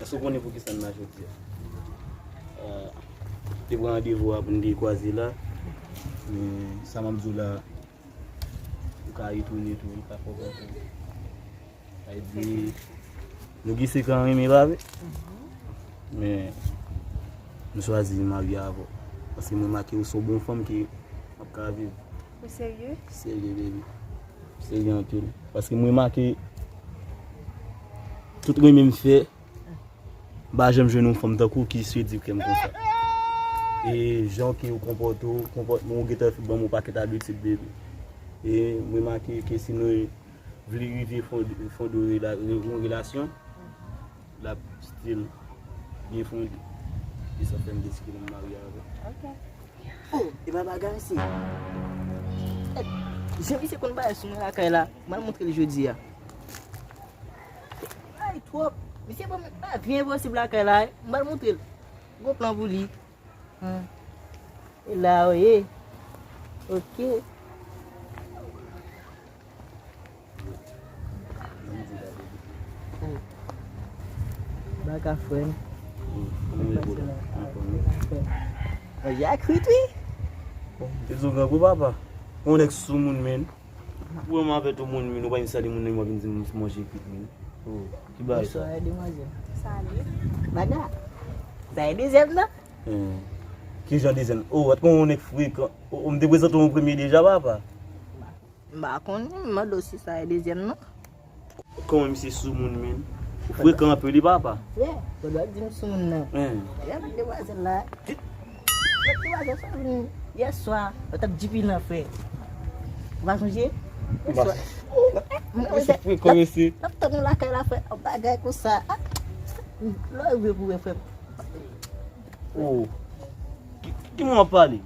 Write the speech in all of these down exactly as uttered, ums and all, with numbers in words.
Ou konnen poukisa n la jodi a. Ah, te pran randevou a pou n te kwaze la. Men, sa m ap di w la, ou ka retounen tou, li pa fè w konprann. Sa vle di, nou gen sekrè an renmen, pa vre? Men, m chwazi marye avè w. Paske mwen remake ou se yon bon fanm ke m ap ka viv. Ou serye? Serye, baby. Serye anpil. Paske mwen remake tout renmen m fè, m pa janm jwenn yon fanm tankou w ki sedi kè m konsa. E jan ke ou konpòte w, konpòtman w gentan ban m yon pakèt abitid, baby. E m remake ke si nou vle rive fon-, fonde yon rela-, yon relasyon, l ap still byen fonde. E sa fè m deside pou m marye avè w. Ok. Oh, e pa bagay, mesye. Jan misye konn bagay sou mwen lakay la, m al montre l jodi a. Ay, twòp. Misye ban mwen bagay byen posib lakay la, m al montre l. Gwo plan pou li. Hmm. E la, wi. Ok. Baka frè m. Mwen ye bro la. Mwen konn wi. Manje a kwit wi. Bon, te di w grangou papa. Yon nèg sou moun men. Ou wè m avè tout moun men, ou pa vin sali moun nan, w ap vin di m manje kwit men. Oh, ki bagay sa? Bonswa, demwazèl. Salut. Baka. Sa e dezyèm nan? Hmm. Ki jan dezyèm? Oh, ou te konn yon nèg frekan. Oh, oh, m te prezante w an premye deja, papa. M pa konnen, m mande w si sa e dezyèm nan. Kòman misye sou moun, men? Ou frekan anpil, wi, papa. Frè, ou dwe di m sou moun nan. Hein. Gade demwazèl la. Demwazèl sa vin yè swa, ou t ap djipi nan, frè. Ou pa sonje? Yè swa. Misye frekan, mesye. N ap tann ou lakay la, frè. Yon bagay konsa. Ah. Lè w rive pou wè, frè. Oh. Ki, ki moun w ap pale?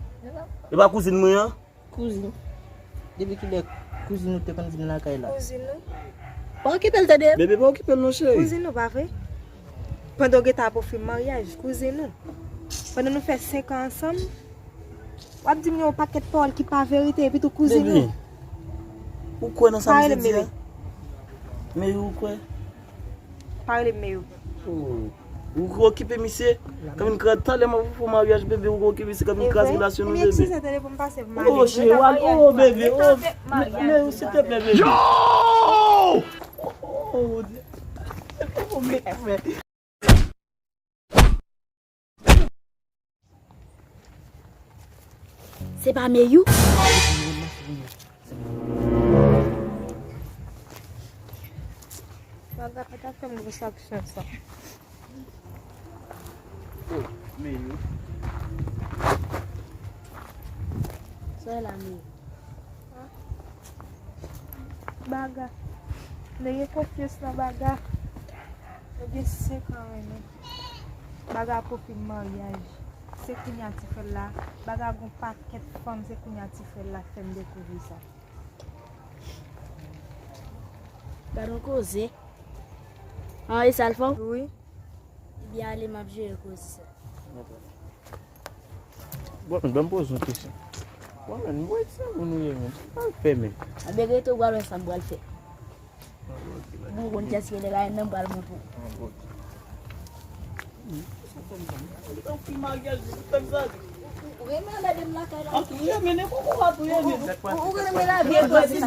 E pa kouzin mwen an? Kouzin. Depi kilè kouzin ou te konn vin lakay la? Kouzin ou? Pa okipe l, tande? Bebe, pa okipe l non, cheri. Kouzin ou, pa vre? Pandan w gentan ap ofri m maryaj, kouzin ou. Pandan nou fè senk an ansanm, w ap di m yon pakèt pawòl ki pa verite, epi tou kouzin ou. Bebe, ou kwè nan sa m di a? Meri, ou kwè? Pa rele m Meyou. Oh. Ou ka okipe misye. Kòm vin kraze talè m ap fè w maryaj, bebe, ou ka okipe misye, kòm vin kraze relasyon nou, bebe. Ebyen, eskize, tande pou m pase pou m ale. Oh, cheri, w al, oh, bebe, oh, men, men, silteplè, bebe. Yo! Oh, oh, oh, men, men. Se pa Meyou? Baga pa ta fè m gwo sanksyon sa. Oh, Meyou. Sa la, Meyou. Baga. M te gen konfyans nan Baga. Nou gen senk an renmen. Baga ap ofri m maryaj. Se kounye a ti frè l la. Baga gon pakèt fanm, se kounye a ti frè l la fè m dekouvri sa. Gad on koze. An, e sa l fè w? Wi. Ebyen, ale, m ap jere koze sa. Bon, ban m poze yon kesyon. Bon, men, m wè timoun ou ye, men. Sa l fè, men? Anben, rete, w pral wè sa m pral fè. Bon, bon, kiyès ki gen bagay nan m pral montre w. Ou renmen lage m lakay la? Ou renmen lage m lakay la?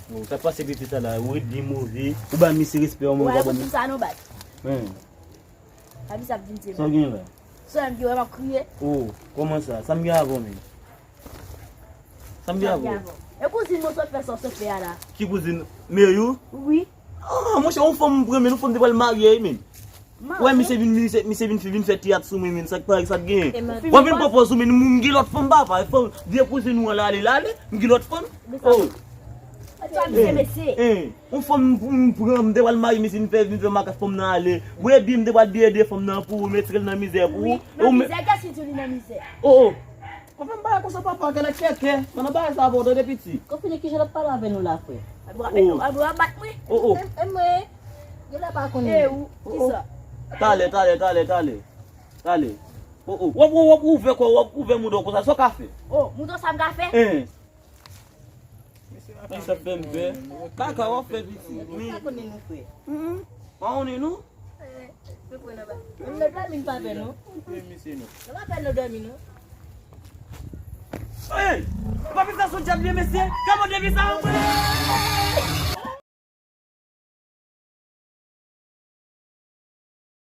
Ou ta pase piti sa la, ou ret byen move, ou ba misye respè an mwen, ou pa ban misye. Sa nou bat. Abi sa ap vin se. Sa w gen la? Sa m gen wè m ap kriye. Oh, kòman sa? Sa m gen avè w menm? Sa m gen avè w? E kouzin mwen sot fè sa w sot fè a la. Ki kouzin? Meyou? Wi. Ah, monchè, yon fanm m pran, men yon fanm te pral marye, men. Wè, misye vin, misye, misye vin, vin fè teyat sou mwen, men sa k parèt, sa k genyen? W ap vin pran pòz ou, men m gen lòt fanm, papa. Fanm, vye kouzin nou an la, ale, la, ale. M gen lòt fanm. Oh. Sa misye, mesye. Eh, yon fanm m pran, m te pral marye, misye vin fè, vin fè makak fanm nan ale. Wi, epi m te pral byen ede fanm nan pou ou, m retire l nan mizè pou ou. Nan mizè, kiyès ki di w li nan mizè? Oh, oh. Konprann bagay konsa, papa, kèlè kèkè. Mwen nan bagay sa avè w, tande piti. Konprann kijan l ap pale avè nou la, frè. Abou ap, abou ap bat mwen. Oh, oh. E, e mwen, genlè pa konnen. E ou, kisa? Talè, talè, talè, talè. Talè. Oh, oh. W ap, w ap ouvè kò, w ap ouvè mouda w konsa, sa w ka fè? Oh, mouda w sa m ka fè? Eh. Nèg sa fè m pè. Baka w ap fè piti. Men. Sa konnen nou frè. Hum. Pa konnen nou? Menm nan dòmi n pa pè non. Menm misye nou. Nou pa pè nan dòmi non. Hey! Papi sa sou dyab li mesye. Kamo depi sa antre.